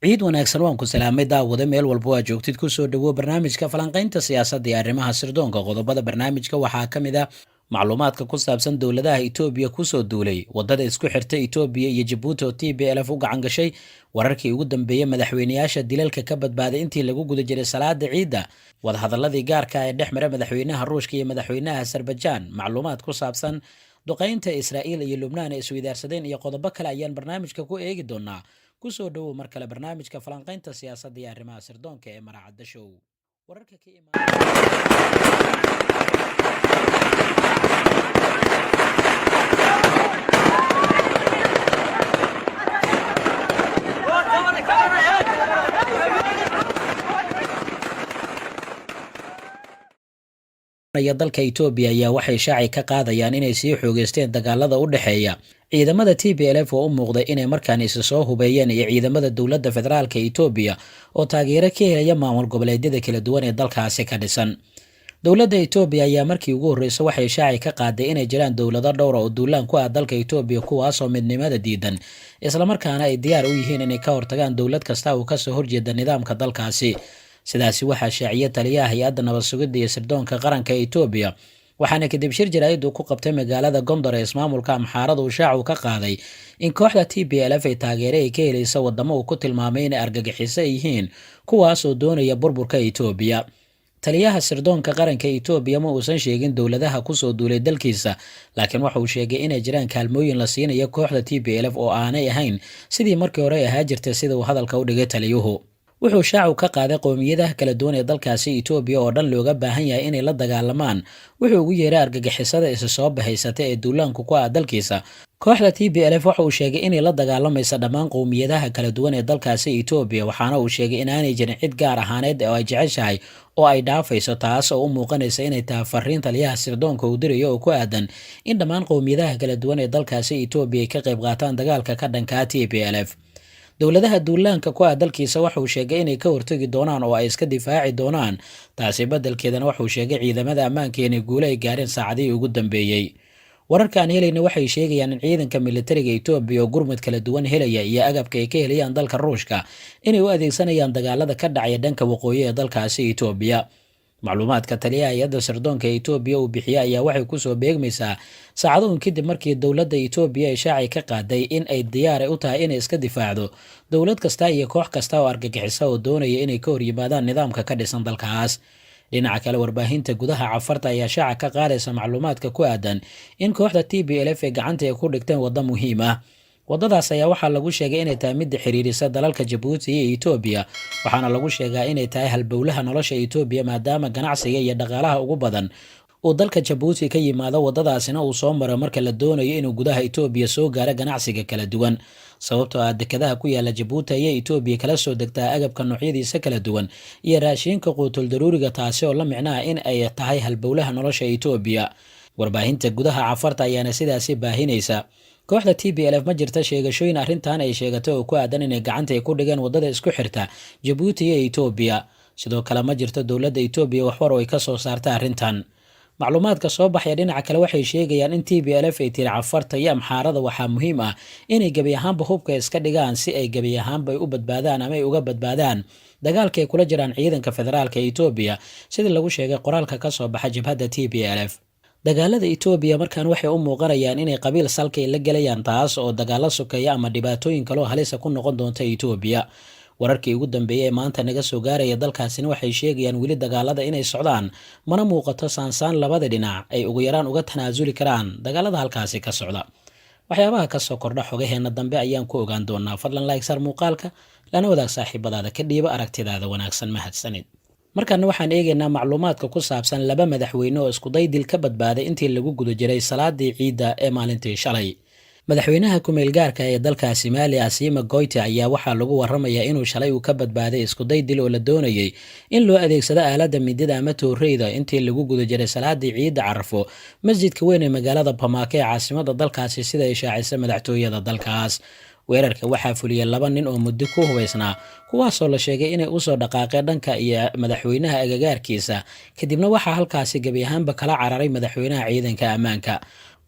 Ciid wanaagsan, waan ku salaamay daawade, meel walba waa joogtid. Kusoo dhawo barnaamijka falanqaynta siyaasadda iyo arrimaha sirdoonka. Qodobada barnaamijka waxaa ka mid ah macluumaadka ku saabsan dowladaha Itoobiya kusoo duulay, wadada isku xirta Itoobiya iyo Jabuuti oo TPLF u gacan gashay, wararkii ugu dambeeyey, madaxweyneyaasha dilalka ka badbaaday intii lagu guda jiray salaada ciidda, wadahadaladii gaarka ee dhex mara madaxweynaha Ruushka iyo madaxweynaha Azerbaijan, macluumaad ku saabsan duqeynta Israa'iil iyo Lubnaan ay isweydaarsadeen iyo qodobo kale ayaan barnaamijka ku eegi doonaa. Kusoo dhowow mar kale barnaamijka falanqaynta siyaasadda iyo arrimaha sirdoonka ee Maraacadda Show. Wararka ka imaanaya dalka Itoobiya ayaa waxay shaaci ka qaadayaan inay sii xoogeysteen dagaalada u dhexeeya ciidamada TPLF oo u muuqday inay markaan isa soo hubeeyeen iyo ciidamada dowladda federaalka Itoobiya oo taageero ka helaya maamul goboleedyada kala duwan ee dalkaasi ka dhisan. Dowladda Itoobiya ayaa markii ugu horreysa waxay shaaci ka qaaday inay jiraan dowlado dhowra oo duulaan ku ah dalka Itoobiya, kuwaasoo midnimada diidan, islamarkaana ay diyaar u yihiin inay ka hortagaan dowlad kasta oo kasoo horjeeda nidaamka dalkaasi. Sidaasi waxaa shaaciyay taliyaha hay-adda nabad sugidda iyo sirdoonka qaranka Itoobiya, waxaana kadib shir jaraa'id uu ku qabtay magaalada Gondor ee ismaamulka Amxaarada uu shaacu ka qaaday in kooxda TPLF ay taageere ay ka helaysa wadamo uu ku tilmaamay inay argagixiso ay yihiin, kuwaasoo doonaya burburka Itoobiya. Taliyaha sirdoonka qaranka Itoobiya ma uusan sheegin dowladaha kusoo duulay dalkiisa, laakiin waxa uu sheegay inay jiraan kaalmooyin la siinayo kooxda TPLF oo aanay ahayn sidii markii hore ahaa jirtay, sida uu hadalka u dhigay taliyuhu. Wuxuu shaacu ka qaaday qowmiyadaha kala duwan ee dalkaasi Itoobiya oo dhan looga baahan yahay inay la dagaalamaan wuxuu ugu yeeray argagixisada isa soo bahaysata ee duulaanku ku ah dalkiisa. Kooxda TPLF waxa uu sheegay inay la dagaalamaysa dhammaan qowmiyadaha kala duwan ee dalkaasi Itoobiya, waxaana uu sheegay inaanay jirin cid gaar ahaaneed oo ay jeceshahay oo ay dhaafayso, taas oo u muuqanaysa inay tahay fariin taliyaha sirdoonka uu dirayo oo ku aadan in dhammaan qowmiyadaha kala duwan ee dalkaasi Itoobiya ay ka qayb qaataan dagaalka ka dhankaa TPLF. Dowladaha duulaanka ku ah dalkiisa waxauu sheegay inay ka hortegi doonaan oo ay iska difaaci doonaan. Taasi beddelkeedana waxauu sheegay ciidamada ammaanka inay guulo ay gaareen saacadihii ugu dambeeyey. Wararka aan helayna waxay sheegayaan in ciidanka militariga Itoobiya oo gurmud kala duwan helaya iyo agabka ay ka helayaan dalka Ruushka inay u adeegsanayaan dagaalada ka dhacaya dhanka waqooyi ee dalkaasi Itoobiya. Macluumaadka taliyaha hay-adda sirdoonka ee Itoobiya uu bixiyey ayaa waxay kusoo beegmaysaa saacado un kadib markii dowladda Itoobiya ay shaaci ka qaaday in ay diyaar u tahay inay iska difaacdo dowlad kasta iyo koox kasta oo argagixisa oo doonaya inay ka horyimaadaan nidaamka ka dhisan dalkaas. Dhinaca kale, warbaahinta gudaha Cafarta ayaa shaaca ka qaadaysa macluumaadka ku aadan in kooxda TPLF ay gacanta ay ku dhigteen waddo muhiim ah. Waddadaas ayaa waxaa lagu sheegay inay tahay midda xiriirisa dalalka Jabuuti iyo Itoobiya, waxaana lagu sheegaa inay tahay halbowlaha nolosha Itoobiya, maadaama ganacsiga iyo dhaqaalaha ugu badan uu dalka Jabuuti ka yimaado, waddadaasina uu soo maro marka la doonayo inuu gudaha Itoobiya soo gaaro ganacsiga kala duwan, sababtoo ah dekadaha ku yaala Jabuuti ayay Itoobiya kala soo degtaa agabka noocyadiisa kala duwan iyo raashiinka quutul daruuriga, taasi oo la micnaha in ay tahay halbowlaha nolosha Itoobiya. Warbaahinta gudaha Cafarta ayaana sidaasi baahinaysa. Kooxda TPLF ma jirta sheegashooyin arrintan ay sheegatay oo ku aadan inay gacanta ay ku dhigeen waddada isku xirta Jabuuti iyo Itoobiya. Sidoo kale ma jirto dowladda Itoobiya waxwar oo ay ka soo saarta arrintan. Macluumaadka soo baxaya dhinaca kale waxay sheegayaan in TPLF ay tiri Cafarta iyo Amxaarada waxaa muhiim ah inay gebi ahaanba hubka iska dhigaan si ay gebi ahaanba u badbaadaan ama ay uga badbaadaan dagaalka ay kula jiraan ciidanka federaalka Itoobiya, sida lagu sheegay qoraalka ka soo baxa jabhadda TPLF. Dagaalada Itoobiya markaan waxay u muuqanayaan inay qabiil salkay la gelayaan, taas oo dagaalo sokeeya ama dhibaatooyin kaloo halisa ku noqon doonta Itoobiya. Wararkii ugu dambeeyey ee maanta naga soo gaaraya dalkaasina waxay sheegayaan weli dagaalada inay socdaan, mana muuqato saansaan labada dhinac ay ugu yaraan uga tanaasuli karaan dagaalada halkaasi ka socda. Waxyaabaha kasoo kordha xogaheenna dambe ayaan ku ogaan doonaa. Fadlan like saar muuqaalka, lana wadaag saaxiibadaada, ka dhiiba aragtidaada wanaagsan. Mahadsanid. Markaana waxaan eegaynaa macluumaadka ku saabsan laba madaxweyne oo iskuday dil ka badbaaday intii lagu guda jiray salaadii ciidda ee maalintii shalay. Madaxweynaha kumeel gaarka ee dalkaasi Maali, Asima Goyte, ayaa waxaa lagu waramayaa inuu shalay uu ka badbaaday iskuday dil oo la doonayay in loo adeegsado aaladda mindida ama tooreyda intii lagu guda jiray salaadii ciidda Carafo masjidka weyn ee magaalada Bamako ee caasimada dalkaasi, sida ay shaacisay madaxtooyada dalkaas. Weerarka waxaa fuliyey laba nin oo muddo ku hubaysnaa, kuwaasoo la sheegay inay usoo dhaqaaqeen dhanka iyo madaxweynaha agagaarkiisa, kadibna waxaa halkaasi gebi ahaanba kala cararay madaxweynaha ciidanka ammaanka.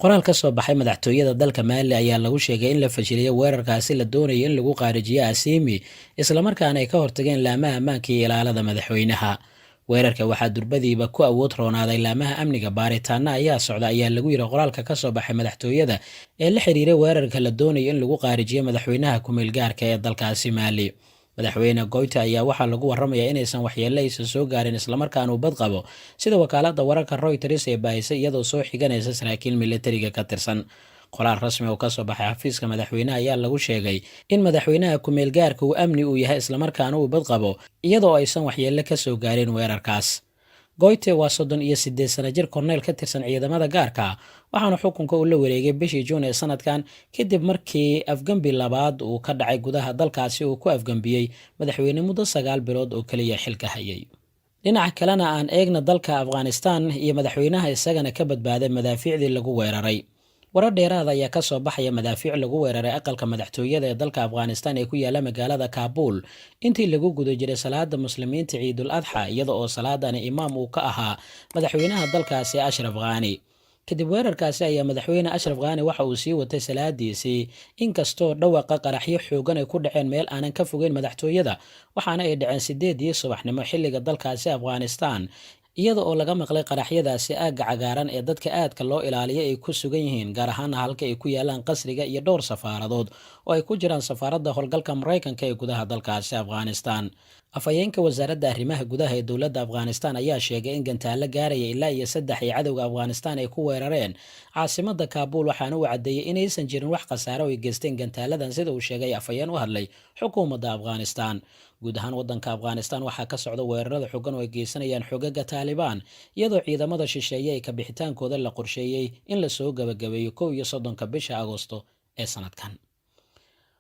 Qoraal ka soo baxay madaxtooyada dalka Maali ayaa lagu sheegay in la fashiliyay weerarkaasi la doonayo in lagu qaarijiyo Assimi, islamarkaana ay ka hortageen laamaha ammaanka iyo ilaalada madaxweynaha. Weerarka waxaa durbadiiba ku awood roonaaday laamaha amniga, baaritaana ayaa socda, ayaa lagu yiri qoraalka ka soo baxay madaxtooyada ee la xiriiray weerarka la doonayo in lagu qaarijiyo madaxweynaha kumeel gaarka ee dalkaasi Maali. Madaxweyne Goita ayaa waxaa lagu waramayaa inaysan waxyeelo aysan soo gaarin, islamarkaana uu bad qabo, sida wakaalada wararka Reuters ee baahisay iyadoo soo xiganaysa saraakiil militariga ka tirsan. Qoraal rasmi oo kasoo baxay xafiiska madaxweynaha ayaa lagu sheegay in madaxweynaha kumeel gaarka uu amni uu yahay, islamarkaana uu bad qabo, iyadoo aysan waxyeelo kasoo gaarin weerarkaas. Goite waa 38 sana jir, korneyl ka tirsan ciidamada gaarka, waxaana xukunka uu la wareegay bishii Juun ee sanadkan, kadib markii afgembi labaad uu ka dhacay gudaha dalkaasi, uu ku afgembiyey madaxweyne muddo 9 bilood oo keliya xilka hayay. Dhinaca kalena aan eegna dalka Afghanistan iyo madaxweynaha isagana ka badbaaday madaafiicdii lagu weeraray. Warar dheeraada ayaa kasoo baxaya madaafiic lagu weeraray aqalka madaxtooyada ee dalka Afghanistan ee ku yaala magaalada Kaabul intii lagu guda jiray salaada muslimiinta Ciidul Adxa, iyada oo salaadani imaam uu ka ahaa madaxweynaha dalkaasi Ashraf Khani. Kadib weerarkaasi ayaa madaxweyne Ashraf Khani waxa uu sii watay salaadiisii, inkastoo dhawaqa qaraxyo xoogan ay ku dhaceen meel aanan ka fogeyn madaxtooyada, waxaana ay dhaceen 8dii subaxnimo xilliga dalkaasi Afghanistan, iyada oo laga maqlay qaraxyadaasi aagga cagaaran ee dadka aadka loo ilaaliyo ay ku sugan yihiin, gaar ahaana halka ay ku yaalaan qasriga iyo dhowr safaaradood oo ay ku jiraan safaaradda howlgalka Maraykanka ee gudaha dalkaasi Afghanistan. Afhayeenka wasaaradda arrimaha gudaha ee dowladda Afghanistan ayaa sheegay in gantaalo gaaraya ilaa iyo 3 ay cadowga Afghanistan ay ku weerareen caasimada Kaabuul, waxaana uu caddeeyey inaysan jirin wax khasaare oo ay geysteen gantaaladan, sida uu sheegay afhayeen u hadlay xukuumadda Afghanistan. Guud ahaan wadanka Afghanistan waxaa ka socda weerarada xogan oo ay geysanayaan xogaga Taalibaan, iyadoo ciidamada shisheeye ay kabixitaankooda la qorsheeyey in lasoo gabagabeeyo 31-ka bisha Agoosto ee sanadkan.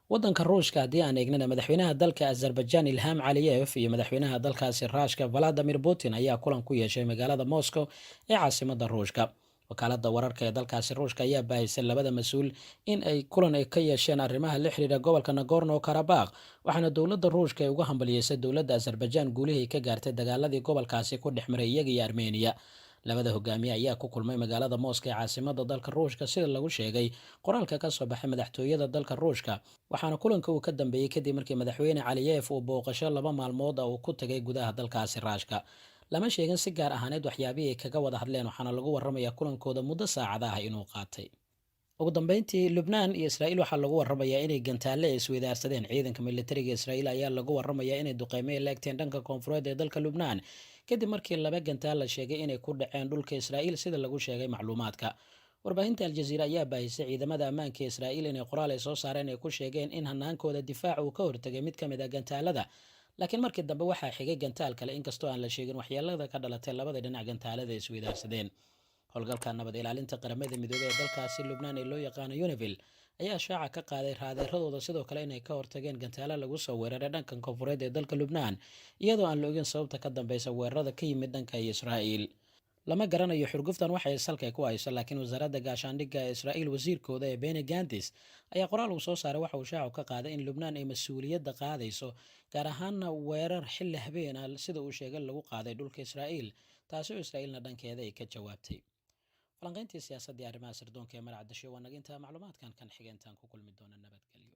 Wadanka Ruushka haddii aan eegnana, madaxweynaha dalka Azerbaijan Ilham Caliyef iyo madaxweynaha dalkaasi Ruushka Vladimir Putin ayaa kulan ku yeeshay magaalada Moscow ee caasimada Ruushka. Wakaalada wararka ee dalkaasi Ruushka ayaa baahisay labada mas-uul in ay kulan ay ka yeesheen arrimaha la xiriira gobolka Nagorno Karabakh, waxaana dowladda Ruushka ay uga hambalyeysay dowladda Azerbaijan guulihii ka gaartay dagaaladii gobolkaasi ku dhex maray iyaga iyo Armeniya. Labada hogaamiye ayaa ku kulmay magaalada Moscow ee caasimada dalka Ruushka, sida lagu sheegay qoraalka ka soo baxay madaxtooyada dalka Ruushka, waxaana kulanka uu ka dambeeyey kadib markii madaxweyne Caliyef uu booqasho 2 maalmood ah uu ku tagay gudaha dalkaasi Ruushka. Lama sheegin si gaar ahaaneed waxyaabihii ay kaga wada hadleen, waxaana lagu waramayaa kulankooda muddo saacada ah inuu qaatay. Ugu dambeyntii, Lubnaan iyo Israa'iil waxaa lagu waramayaa inay gantaalle ay isweydaarsadeen. Ciidanka militariga Israa'iil ayaa lagu waramayaa inay duqeymo la egteen dhanka koonfureed ee dalka Lubnaan, kadib markii laba gantaal la sheegay inay ku dhaceen dhulka Israa'iil, sida lagu sheegay macluumaadka. Warbaahinta Aljaziira ayaa baahisay ciidamada ammaanka Israa'iil inay qoraal ay soo saareen ay ku sheegeen in hanaankooda difaaca uu ka hortagay mid ka mid ah gantaalada, laakiin markii dambe waxaa xigay gantaal kale, inkastoo aan la sheegin waxyeelada ka dhalatay labada dhinac gantaalada ay isweydaarsadeen. Howlgalka nabad ilaalinta Qaramada Midoobey ee dalkaasi Lubnaan ee loo yaqaano UNIFIL ayaa shaaca ka qaaday raadeeradooda sidoo kale inay ka hortageen gantaalo lagu soo weeraray dhanka koonfureed ee dalka Lubnaan, iyadoo aan la ogin sababta ka dambeysa weerarada ka yimid dhanka Israa'iil. Lama garanayo xurguftan waxay salka ku hayso, laakiin wasaaradda gaashaandhigga ee Israa'iil, wasiirkooda ee Benny Gantz ayaa qoraal uu soo saaray waxa uu shaacu ka qaaday in Lubnaan ay mas-uuliyadda qaadayso, gaar ahaana weerar xilli habeen ah, sida uu sheegay, lagu qaaday dhulka Israa'iil, taasi oo Israa'iilna dhankeeda ay ka jawaabtay. Falanqayntii siyaasaddii arrimaha sirdoonka ee Maracdasho waa naga intaa. Macluumaadkan kan xigeentaan ku kulmi doona, nabadgelyo.